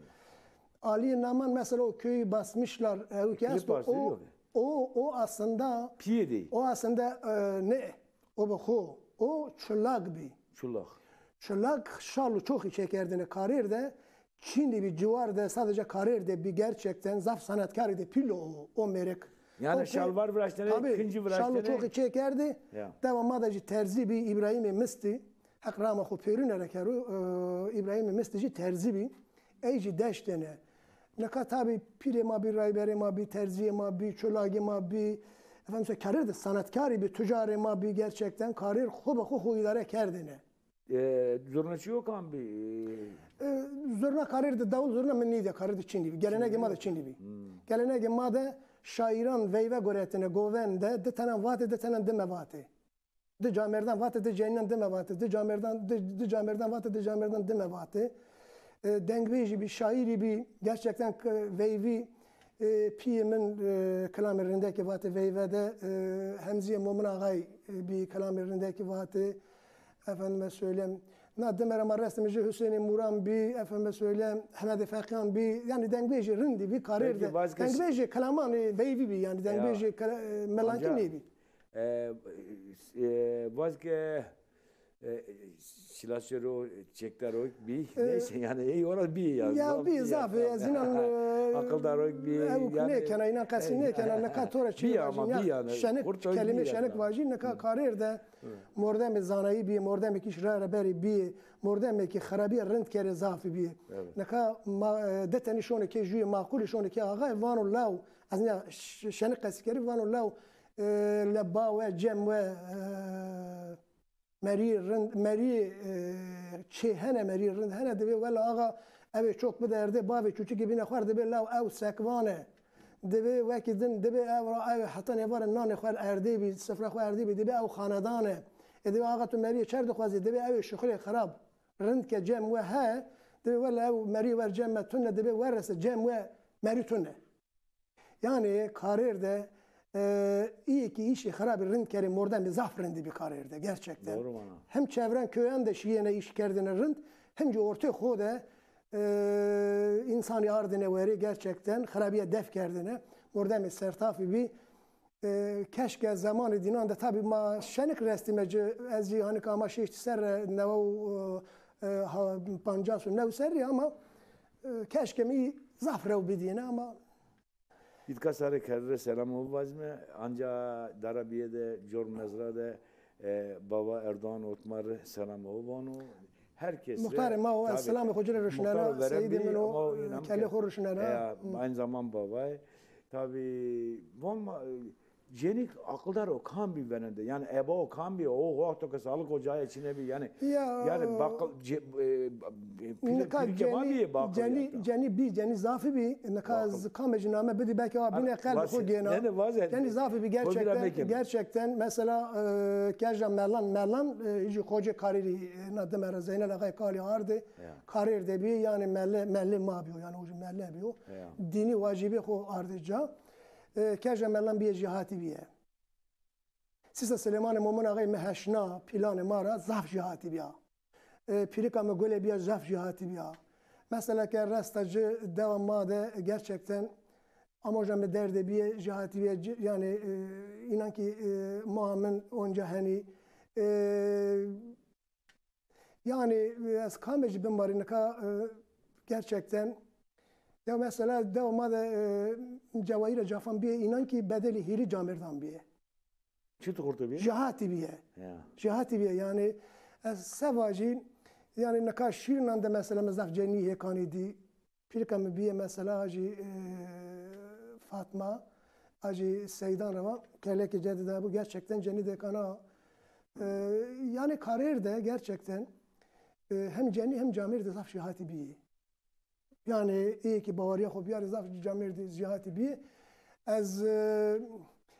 Eyvallah. Aliyê Naman mesela o köyü basmışlar, e, o ki esto, o, o, o aslında, piyê de, o aslında, e, ne, o bi xo, o çulak bî. Çulak. Çulak şal û çoxî çêkerdêne Karêr de, Çinî bî, ciwar de, sadece Karêr de bî, gerçekten zaf sanatkarî de pîl o, o mêrik. Yani o şalvar viraştene, tabî, kincî viraştene. Şal û çoxî çêkerdî. Ya. Dewa ma de jî terzî bî, Îbrahîmê Mistî. Heq rama xo pêrune re kero, e, Îbrahîmê Mistî jî terzî bî. Ey jî deştêne. Nika tabî pîrê ma bî, rayberê ma bî, terzîyê ma bî, çolagê ma bî. Efendim, Karêr de sanatkarî bî, tucarê ma bî, gerçekten Karêr xo be xo xo îdare kerdêne. E, zurnaçîyo kam bî? E, zurna Karêr de, dawul zurna mi nîdîya, Karêr de çinî bî. Gelenegê ma de çinî bî. Hmm. Gelenegê ma de şairan veyve guretine govende, di tenan vatê, di tenan dime vatê. Di camêrdan vatê, di cenînan dime vatê. Di camêrdan, di, di camêrdan vatê, di camêrdan dime vatê. E, dengbêjî bî, şairî bî, gerçekten k-, veyvî, e, pîyê min, e, kilamê rindekî vatê veyve de, e, Hemzîyê Momin Axay, e, bî kilamê rindekî vatê. Efendime söyleyeyim, na dime ra ma restime jî Husênê Muran bî, efendime söyleyeyim, Hemedê Feqîyan bî, yanî dengbêjê rindî bî, Karêr de. Dengbêjê kilamanê veyvî bî, yanî dengbêjê kela-, e, melankî nêbî. E, e, vaz ke, e, silasero, çekdaro bî, e, neyse yani, ey ora bî ya. Ya bî, zaf, e, ez inan, e, akıldaro bî, ew yani, nêkena, inan qesî nêkena, nika to ra çi vajî, ya, şenik, kelîme şenik vajî, nika Karêr de mordemê zanayî bî, mordemê kî îş ra ra berî bî, mordemê kî xirabîye rind kerê zafî bî. Evet. Nika ma, e, di tenî şonê kê jûyê maqulî, şonê kê axayê, vano law, ez nîya ş-, şenik qesî kerî, vano law, e, le bawe, cem we, e, merî rind, merî, e, çê hene, merî rind hene, dibê wela axa, ewê çok bide erdê, bavê çuçikê bîne xwer, dibê law ew sekvan e. Dibê wekî din, dibê ew ra ew heta nêvare nanê xwer erdê bî, sifra xwe erdê bî, dibê ew xanedan e. E, dibê axa tu merîyê çer dixwazî, dibê ewê şuxulê xirab rind ke cem we he, dibê wela ew merî wer cem me tune, dibê werese cem we merî tune. Yanî Karêr de, e, îyê kî îşê xirabî rind kerê mordemê zaf rindî bî Karêr de, gerçekten. Doğru vana. Hem çevren köyên de şîyêne îş kerdêne rind, hem jî ortê xo de, e, însanî ardêne werê, gerçekten xirabîye def kerdêne. Mordemê sertafî bî. E, keşke zemanê dînan de, tabî ma şenik restîme ci, ez jî hanî ka ama şêştî serre, newe û, e, ha, pancas û new serrî ama, e, keşke mi zaf rew bidîyêne ama Îtka sarê kerdire selamê ho vazîme. Anca dara bîye de, cor mezra de, e, bava Erdoğan Otmar selamê ho vano. Her kes rê. Muxtarê ma o, ez selamê xo ci rê ruşnena, seyîdê min o, kelê xo ruşnena. Ya, aynı zaman bavayê. Tabî, von ma, e, Cenîk aqildar o kam bî venende? Yanî eba o kam bî? O wexto ke sağlık ocağı çine bî. Yanî, ya, yanî baqil, ce-, e, e, pîle, nika pîlike ma bî, baqil cenî, cenî bî, cenî zafî bî. Nika ez kame jî name bidî, belkî a bîne qelbê xo gêna. Ne, ne, vaze. Cenî zafî bî gerçekten, gerçekten. Mesela, e, Kerja Melan, Melan, e, jî xocê Karêrî, e, na dime ra Zeynel Axay Kalî ardê. Ya. Karêr de bî, yanî mele, mele ma bîyo, yanî o jî mele bîyo. Ya. Dînî wacîbê xo ardê ca. E, Kerja Melan bîye jî hatî bîye. Sîsa Silêmanê Momin Axayê mi heşna pîlanê ma ra zaf jî hatî bîya. E, pîrika mi Gule bîya zaf jî hatî bîya. Mesela ke resta ci dewa ma de gerçekten amoja mi derdê bîye jî hatî bîye ci, yanî, e, înan kî, e, moa min onca henî, e, Yanî, e, ez kame jî bimbarî nika, e, gerçekten, ya mesela dewa ma de, e, Cewahîra Cafan bîye, înan kî bedelî hîrî camêrdan bîye. Çi tu xurto bîye? Jî hatî bîye. Ya. Jî hatî bîye. Yanî ez se vajî, yanî nika şîrinan de mesela mi zaf cenî hêkanî dî. Pîrika mi bîye mesela jî, e, Fatma, Hacî Seydan ra va, kelekê cedî de bu gerçekten cenî dekana. E, yanî karêr de gerçekten, e, hem cenî hem camêrd de zaf jêhatî bîyî. Yanî ê ki baweriya xo biyarî zaf camêrdî jêhatî bîyî. Ez, e,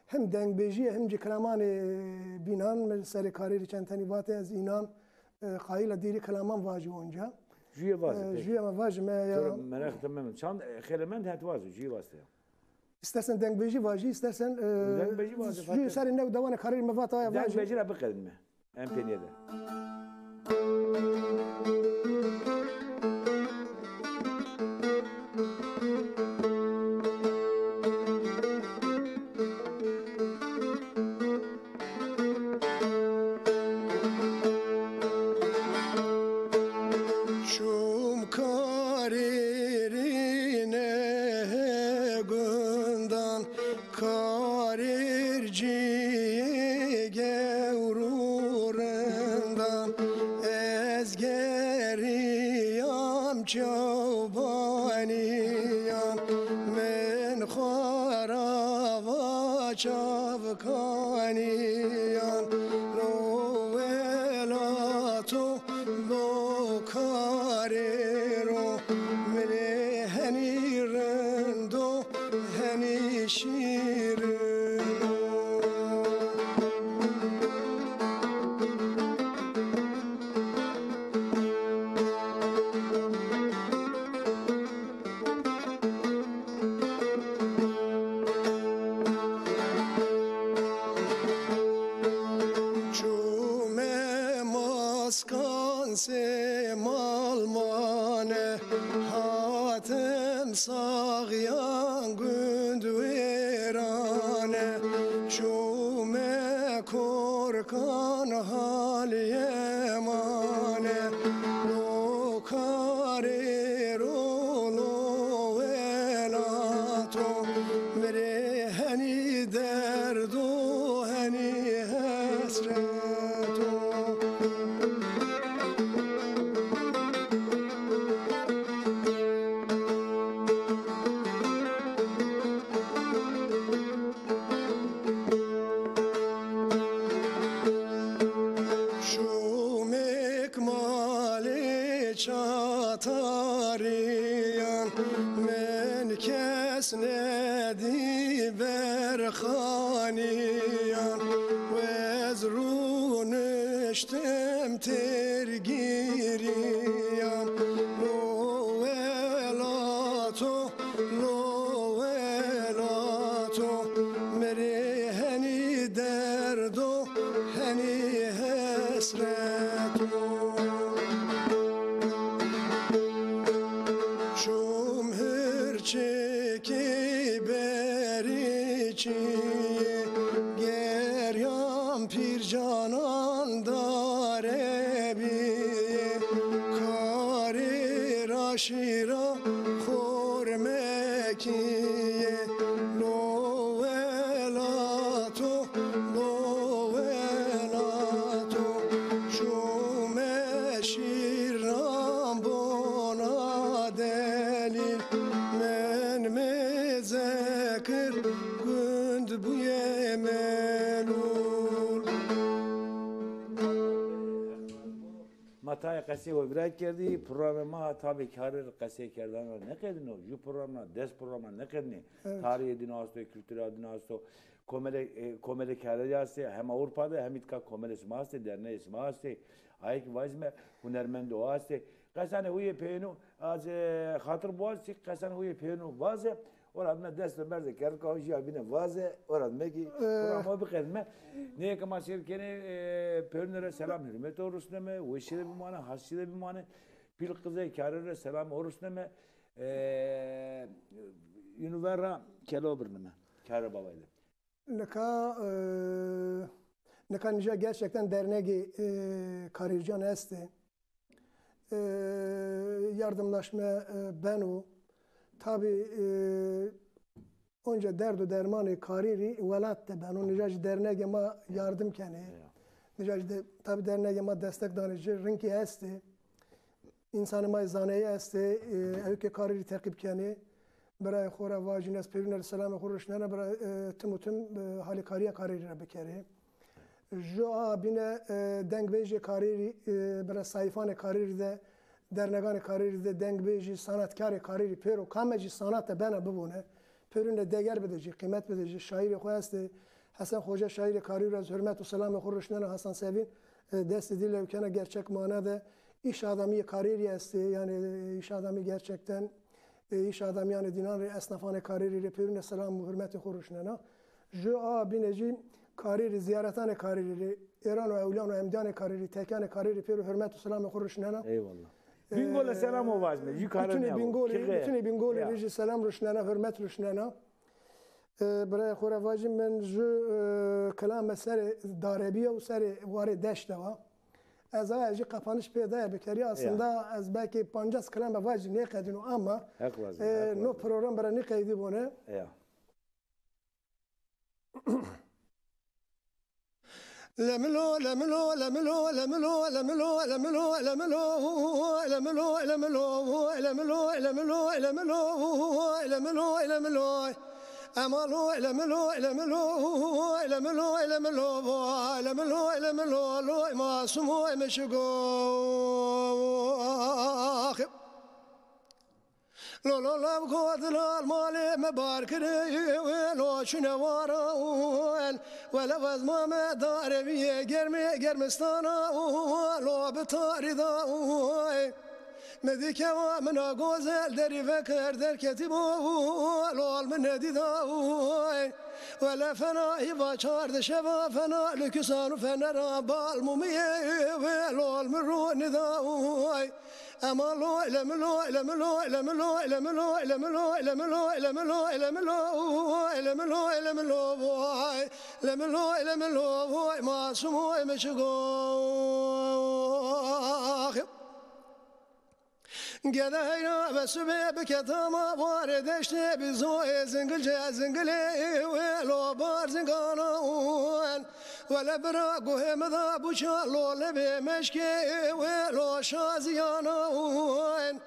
hem dengbêjîye hem jî kilamanê bînan mi serê karêrî çend tenî vatê ez înan, e, qayîl a dîrî kilaman vajî onca. Jûye vaze, e, peki. Jûye ma vajime ya. Sonra merak etmem. Çand, e, xêlemend het vaze, jûye vaste ya. İstersen dengbêjî vajî, istersen, e, dengbêjî vajî, jû serê new dewanê karêrî mi vata ya vajî. Dengbêjî ra biqedînme. En peynîye de. Çum karêrîne gundan, karêrcîyê gewr û rindan. Ez gerîyam çewbanîyan, min xo ra va çav kanîyan, lo welato, lo karêro, mi rê henî rind o, henî şîrin o. Çume maskan sê malmane, hatim saxyan gund wêrane. Çume korkan halîye mane, lo karêro, lo welato, mi rê henî derd o, henî hesret o. Şumêk malê çatarîyan, min kes nêdî berxanîyan. Wez rûniştim têrgîrîyan, lo welato, lo welato, mi rê henî derd o, henî hesret o. Çum hirçikî berî çîyê, geryan pîrcanan dare bîyê. Karê ra şîra xormekî yê, lo welato, lo welato. Çume şîrnan bona delîl, min mêze kir gund buyê melûl. Ma tayê qesê ho vîra kerdî, programê ma tabî karê rê qesey kerdan ra nêqedîno, ju program ra, des program ra nêqedînê. Evet. Tarîhê dîno asto, kultura dîno asto, komelê, e, komelê karê rê estê, hem Ewropa de, hem îtka komelê sima estê, dernegê sima estê. Ayê ki vajîme hunermendê ho estê. Qesanê huyê peyêno, az, e, xatir biwazî, qesanê huyê peyêno vaze. Ora dime dest û berze kerd, ka jîya bîne vaze, ora dime kî, e, program ho biqedîme. Nê ke ma sêr kenê, e, pêrune rê selam hurmet ho rusneme, weşî de bimane, hasî de bimane. Pîl qizê karê rê selam ho rusneme. E, înu ver ra kelo birneme. Karê babay de. Nika, e, nika nîja gerçekten dernegê, e, karêrcan estê. E, yardımlaşma, e, beno. Tabî, e, onca derd û dermanê karêrî welat de beno. Nîja jî dernegê ma yardım kenê. Ya. Nîja jî de, tabî dernegê ma destek danê ci, rinkî estê. Însanê ma yê zaneyî estê, e, ewkê karêrî teqîb kenê. Birayê xo ra vajîn, ez pêrune rê selamê xo ruşnena, bira, e, tim û tim, e, halîkarîya karêrî ra bikerê. Ju a bîne, e, dengbêjê karêrî, e, bira sayîfanê karêrî de, derneganê karêrî de dengbêjî, sanatkarê karêrî pêro kame jî sanat de bena bivûne. Pêrune deger bide jî, qîmet bide jî. Şaîrê xo estê, Hesen Xoca şaîrê karêrî ra ez hurmet û selamê xo ruşnena, Hasan Sevîn, e, destê dî lew kena, gerçek mana de îş adamîyê karêrî estê, yanî, e, îş adamî gerçekten, e, îş adamîyanê dînan rê, esnafanê karêrî rê pêrune selam û hurmetê xo ruşnena. Ju a bîne jî karêrî, zîyaretanê karêrî rê, êran û ewlîyan û emdîyanê karêrî, tekanê karêrî pêro hurmet û selamê xo ruşnena. Eyvallah. Bingole selam o vajme. Jü karêrî. Bütünê Bingolî, bütünê Bingolî rê jî selam ruşnena, hurmet ruşnena. E, birayê xo ra vajî, min ju, e, kilame serê darebîye û serê warê deşte wa. Ez aya jî qapanîş pê daye bikerî. Aslında ez belkî pancas kilame vajî nêqedîno ama, e, no program bira nîqeydî bone. Ya. Lemilo, lemilo, lemilo, lemilo, lemilo, lemilo, lemilo, lemilo, lemilo, lemilo, lemilo, lemilo, lemilo, lemilo. Emalo, lemilo, lemilo, lemilo, lemilo, lemilo, lemilo, lo, masumo, emeşigo. Lo, lo, lav ko dilal malê mi bar kirê, lo, şune wara, wele vez ma me darê vîye germê germistana, lo, bi tarî da. Mi dî kewa mina gozel derî vekir derketî bo, lol mi nedîda. Wele fena hîva çar di şeva fena lukîsan û fenera bal mumiyê, lol mi ro nida. Ema lo, ele mi lo, ele mi lo, ele mi lo, ele mi lo, ele mi lo, ele mi lo, ele mi lo, ele mi lo, ele mi lo, ele mi lo, vay. Ele mi lo, ele mi lo, vay, masumo, ele mi çigo. Gede heyra ve sube biketama, vare deşte bizo, e, zingilce zingile, e, lo bar zingana, en. Wele bira guhê mi da buça, lo lebe meşke, e, lo şaziyana, en.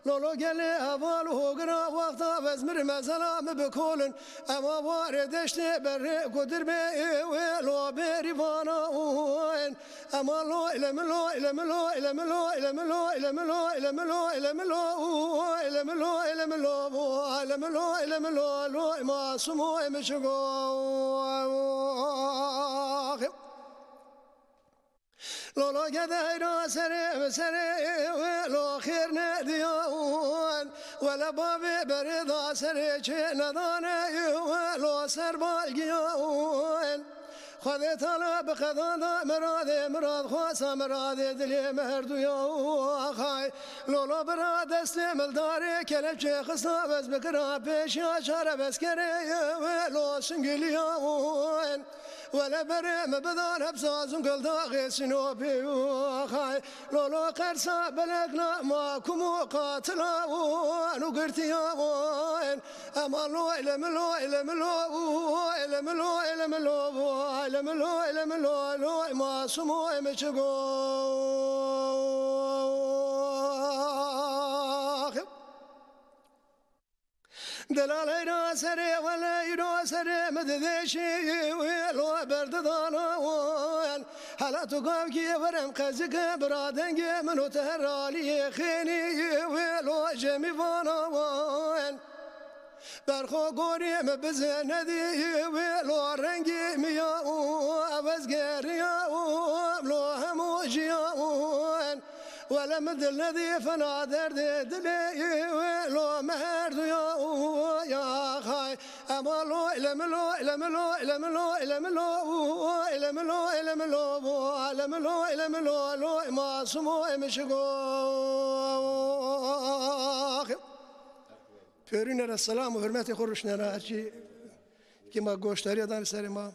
Lolo gelê heval û hogira wexta vez mi rê mezela mi bikolin. Ema warê deştê berê gudir be, e, lo berî vana, en. Ema lo, ele mi lo, ele mi lo, ele mi lo, ele mi lo, ele mi lo, ele mi lo, ele mi lo, ele mi lo, ele mi lo, lo, masumo, e, mi çigo. Lolo gedey ra serê, serê, lo xêr nediyan. Wele bavê berê da serê çê nedane, lo ser balgiyan. Xwedê Teala bi qeda da miradê, mirad xwasa miradê dilê merduya. Xay, lolo bira destê mildarê kelepçê xista vez bikira pêşiya çare vez kerê, lo singiliyan. Wele berê mi bidan hepsa zungil daxê Sinopî. Xay, lolo qersa belekna ma kum û qatila û anu girtiya. Ema lo, ele mi lo, ele mi lo, ele mi lo, ele mi lo, ele mi lo, ele mi lo, lo, masumo, e, mi çigo. Delaley ra serê, weley ra serê, mi di vêşî, welo berdidana wan. Hela tu gavkî verem qezike, bira dengê min û ti her aliyê xênî, welo cemî vana wan. Berxo gorî mi bize nedî, welo rengî mi ya, ewez geriya, lo hemo ciya. Wele mi dil nedî fena derdê dilê, lo mi her duya, ya xay. Ema lo, ele mi lo, ele mi lo, ele mi lo, ele mi lo, ele mi lo, ele mi lo, ele mi lo, ele mi lo, lo, masumo, e, mi çigo. Pêrune ra selam û hurmetê xo ruşnena, her çî ki ma goşdarîya danê serê ma.